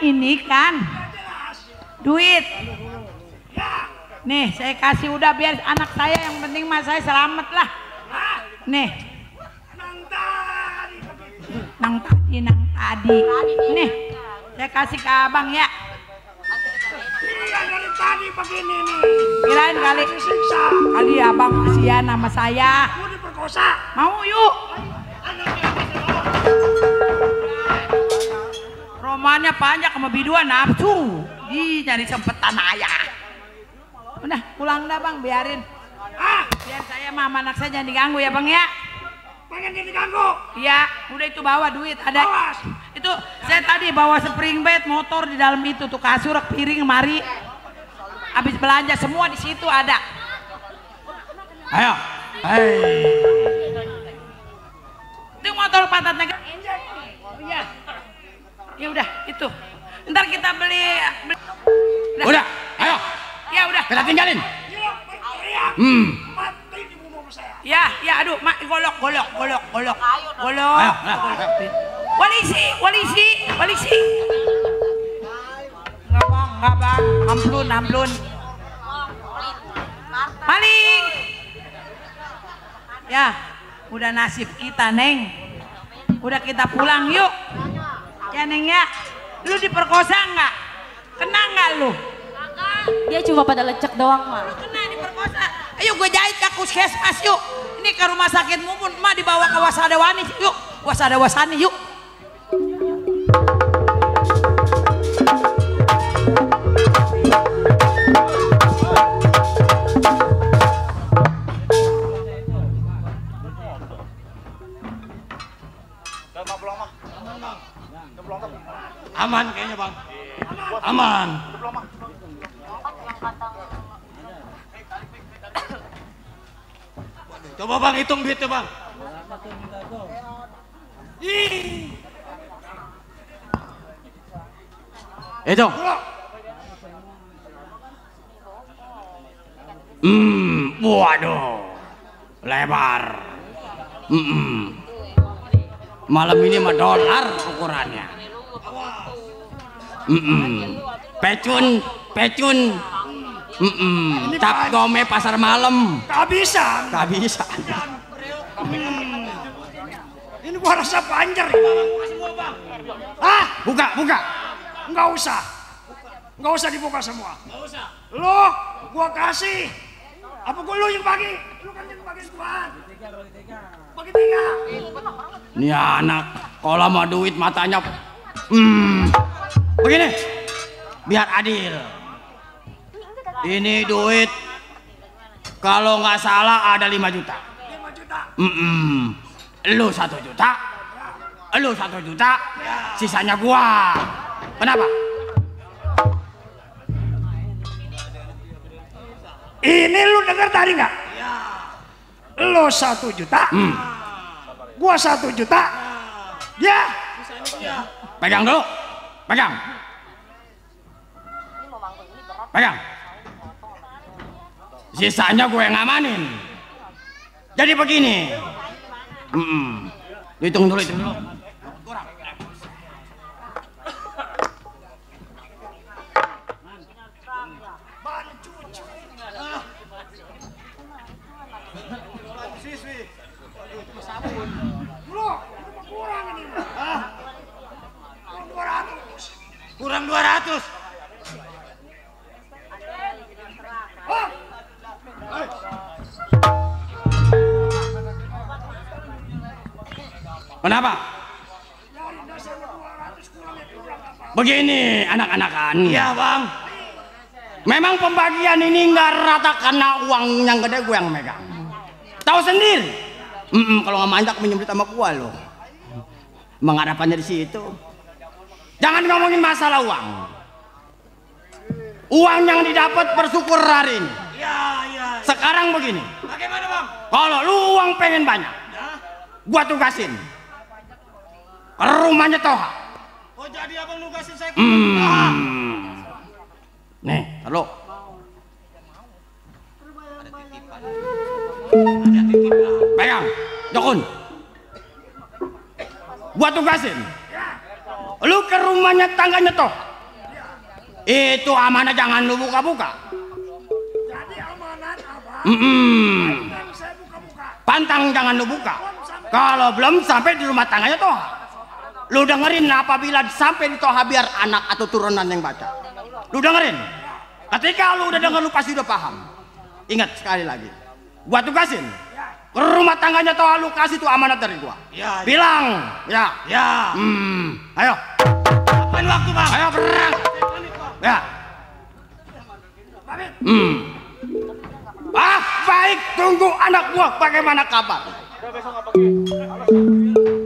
ini kan duit. Nih saya kasih udah biar anak saya, yang penting mas saya selamat lah. Nih. Nang tadi. Nih saya kasih ke abang ya. Iya dari tadi begini nih. Kirain kali Disiksa. kali abang kasihan sama saya. Mau diperkosa. Mau yuk. Romannya panjang sama biduan nafsu. Ih nyari sempetan ayah. Udah pulang dah bang, biarin. Biar saya sama anak saya jangan diganggu ya bang ya. Pengen diganggu? Iya, udah itu bawa duit ada. Awas. Itu saya tadi bawa spring bed, motor di dalam itu tuh, kasur, piring, lemari. Habis belanja semua di situ ada. Ayo. Hei. Itu motor pantatnya. Iya. Ya udah itu. Ntar kita beli. Udah, ayo. Ya udah. Kita tinggalin. Ya, aduh, mak golok. Ayo. Polisi. Enggak bang, amplun. Maling. Ya, udah nasib kita neng. Udah kita pulang yuk. Ya neng ya. Lu diperkosa nggak? Kena nggak lu? Dia cuma pada lecek doang mah. Kena diperkosa. Ayo gue jahit ke puskesmas yuk. Ini ke rumah sakit Mumun, mah dibawa ke Wasadawani yuk. Wasadawasani yuk. Aman kayaknya bang. Aman. Coba bang hitung duitnya bang. Hitung. Waduh, lebar. Malam ini mah dolar ukurannya. Pecun. Cap gome pasar malam. Gak bisa. Ini gua rasa panjer. Buka. Nggak usah dibuka semua. Lo gua kasih. Apa gua lu yang bagi? Lu kan yang bagi sebuah. Bagi 3. Ini anak kalau mau duit matanya begini biar adil. Ini duit kalau nggak salah ada 5 juta. 5 juta. Lu 1 juta. Lu 1 juta. Sisanya gua. Kenapa? Ini lu denger tadi nggak? Lo 1 juta. Gua 1 juta. Ya. Pegang dulu. Pegang. Sisanya gue yang ngamanin. Jadi begini. Hitung dulu. Kurang. Kurang 200. Kenapa? Begini anak-anakan. Iya bang. Memang pembagian ini nggak rata karena uang yang gede gue yang megang. Tahu sendiri. Kalau nggak manjak minjem duit sama gue loh. Menghadapannya di situ. Jangan ngomongin masalah uang. Uang yang didapat bersyukur hari ini. Iya. Sekarang begini. Bagaimana bang? Kalau lu uang pengen banyak, gua tugasin ke rumahnya Toha. Oh jadi abang nugasin saya ke Toha? Nih, taruh. Pegang, Jokun. Gua tugasin. Lu ke rumahnya tangganya Toha. Itu amanah jangan lu buka-buka. Jadi amanat apa? Saya buka-buka. Pantang jangan lu buka. Kalau belum sampai di rumah tangganya Toha. Lu dengerin apabila sampai di Toha biar anak atau turunan yang baca. Lu dengerin. Ketika lu udah denger lu pasti udah paham. Ingat sekali lagi. Gua tugasin. Ke rumah tangganya Toha lu kasih tuh amanat dari gua. Ya, bilang. Ya. Ya. Ayo. Kapan waktu bang? Ayo berang. Ya. Baik, tunggu anak gua bagaimana kabar. Udah besok apa lagi?